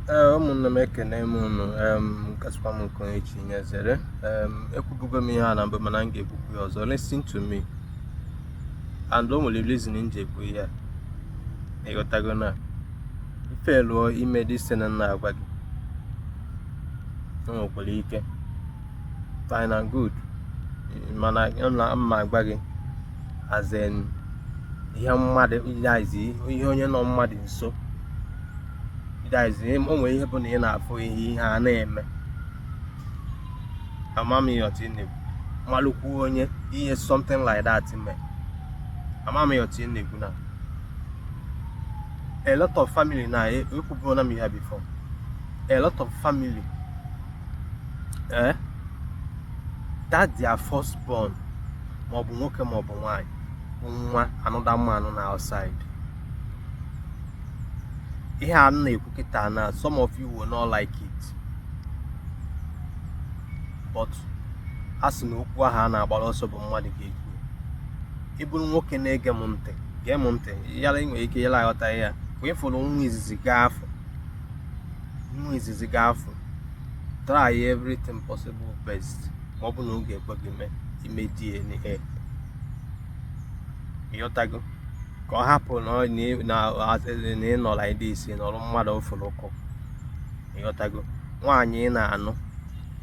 Ee, ụmụnne m, ekene m unu. Nkasịkwa m nke onye chi nyezere. Ekwubugo m ihe a na mbụ, mana m ga-ekwukwu ya ọzọ. Listen to me, and o nwere reason m ji ekwu ihe a. Ịghọtago na ife lụọ ime this thing m na-agwa gị, o nwekwara ike fine and good, mana m na mma agwa gị as in ihe mmadụ, that is, ihe onye nọ mmadụ nso, that is, o nwere ihe bụ na ị na-afụ ihe a na-eme. Ama m ihe otu ị na-ekwu, malụkwu onye ihe something like that mee. Ama m ihe otu ị na-ekwu na a lot of family na ekwubuona m ihe before. A lot of family, eh, that their first born, maọbụ nwoke maọbụ nwanyị, bụ nwa another man na outside. Ihe a m na-ekwu kịta na some of you will not like it, but a sị na okwu ahụ a na-agbara ọsọ bụ mmadụ ga-ekwu. Ị bụrụ nwoke na-ege m ntị, gee m ntị. Yara ị nwere ike yara aghọta ya. Mgbe ị fụrụ nwa izizi gaa afọ, nwa izizi gaa afọ, try everything possible best, ma ọ bụ na ọ ga-ekwe gị mee ime DNA. Ịghọtago? Ka ọ hapụ na na ị nọ like this, nọrọ mmadụ ofuru ụkụ. Ịghọtago? Nwaanyị ị na-anụ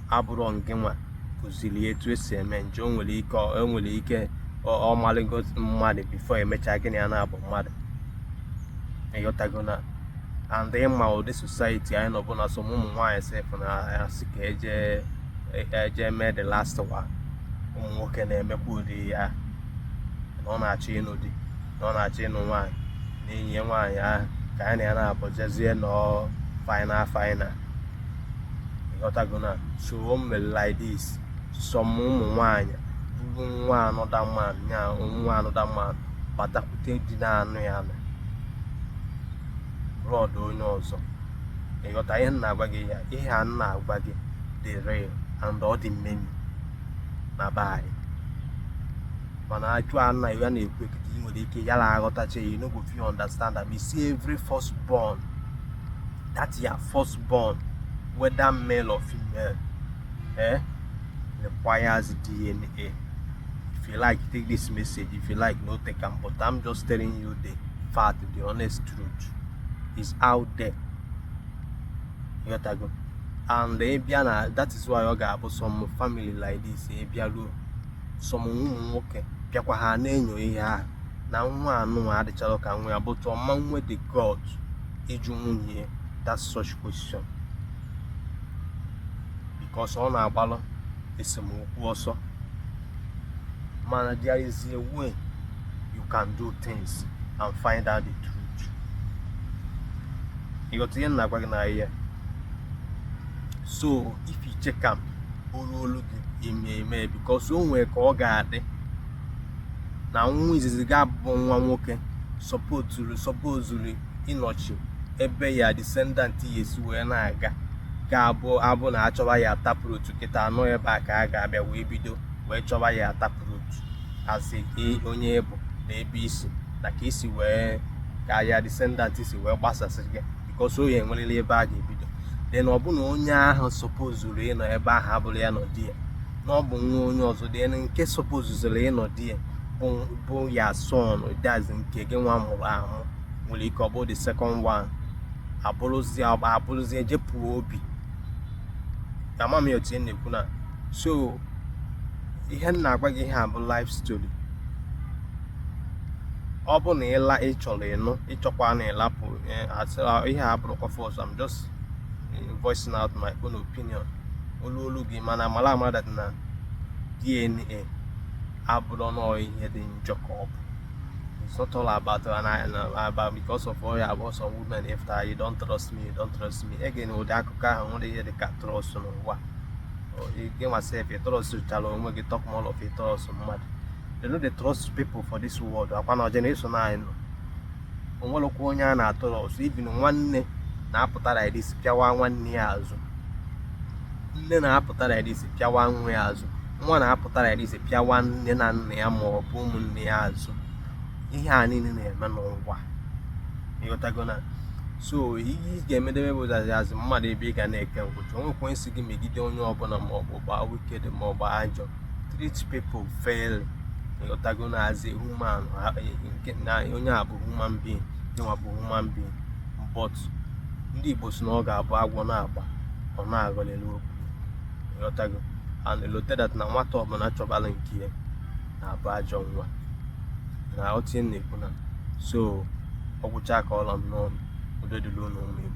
abụrọ nke nwa kụziri etu esi eme nje. O nwere ike ọ malịgo mmadụ before emechaa gịnị ya na-abụ mmadụ. Ịghọtago? Na and ịma ụdị society anyị nọ bụ na some ụmụ nwaanyị sef na-asị ka eje mee the last one. Ụmụ nwoke na-emekwa ụdị ya na ọ na-achọ ịnụ di, na ọ na-achọ ịnụ nwaanyị, na enyi ya nwaanyị ahụ ka anyị na ya na-abụ jezie nọọ final final. Ịghọtago? Na so o mere like this, some ụmụ nwaanyị buru nwa another man ya, nwa another man, batakwute di na-anụ ya nụ blood onye ọzọ. Ịghọta ihe m na-agwa gị? Ya ihe a m na-agwa gị dị real and ọ dị many na be anyị, mana ajụ a na ya na-ekwu ekete, ị nwere ike yara aghọtacha. You no go fit understand am. You see, every first born, that your first born, whether male or female, eh, requires DNA. If you like, take this message. If you like, no take am, but I'm just telling you the fact. The honest truth is out there. Ịghọtago? And ị bịa na that is why ọ ga-abụ some family like this, ị bịaruo, some ụmụ nwoke bịakwa, ha na-enyo ihe ahụ na nwa anụnwa adịchara ka nwa ya, but ọma nwe the God ịjụ nwunye that such question, because ọ na-agbalụ esemokwu ọsọ. Mana there is a way you can do things and find out the truth. Ịghọta ihe m na-agwa gị na ihe? So if you check am, olu olu gị eme eme, because o nwere ka ọ ga-adị na nwa izizi ga-abụ nwa nwoke supposed ịnọchi ebe ya descendant ya esi wee na-aga, ga-abụ abụ na achọba ya taproot. Kịta anọ ebe a ka a ga-abịa wee bido wee chọba ya taproot as onye bụ na ebe isi na ka isi wee ka ya descendant si wee gbasasị gị, because o ya enwerela ebe a ga-ebido. Then ọ bụ na onye ahụ supposed ịnọ ebe ahụ abụrụ ya nọ di ya, na ọ bụ nwa onye ọzọ. Then nke supposed ịnọ di ya bụ ya son, that's nke gị nwa mụrụ amụ, nwere ike ọ bụ the second one abụrụzie jepụọ obi. Ama m ya otu na-ekwu na. So ihe m na-agwa gị, ihe a bụ life story. Ọ bụ na ịla ị chọrọ ịnụ, ịchọkwa na ịlapụ ihe a bụrụkwa force. I'm just voicing out my own opinion. Olu olu gị, mana mara amara that na DNA abụrụ nọọ ihe dị njọ ka ọ bụ. It's not all about and about because of all about some women. If you don't trust me, you don't trust me again. Ụdị akụkọ ahụ nwere ihe dị ka trust n'ụwa gị nwa sef. Ị trust chara onwe gị, talk more of ị trust mmadụ. They no dey trust people for this world. Akwa na generation anyị nọ, onwerokwa onye a na-atrust. Even nwanne na-apụta like this pịawa nwanne ya azụ, nne na-apụta like this pịawa nwa ya azụ, nwa na-apụta like this pịawa nne na nna ya ma ọ bụ ụmụnne ya azụ. Ihe a niile na-eme n'ụwa. Ịghọtago? Na So ihe ị ga-emedebe bụ as mmadụ ebe ị ga na-eke nkwụcha, o nwekwa sị gị megide onye ọbụla ma ọ bụ gbaa wicked ma ọ bụ ajọ. Treat people fairly, ịghọtago? Na as a human, nke na onye a bụ human being, gịnwa bụ human being. But ndị Igbo si na ọ ga-abụ agwọ na-agba, ọ na-aghọlele okwu, ịghọtago? And lote that na nwata ọbụla chọbara nke ya na-abụ ajọ nwa na otie na-ekwu na. So ọ gwụcha ka ọla m n'ọnụ. Udo dịrị unu, ụmụ Igbo.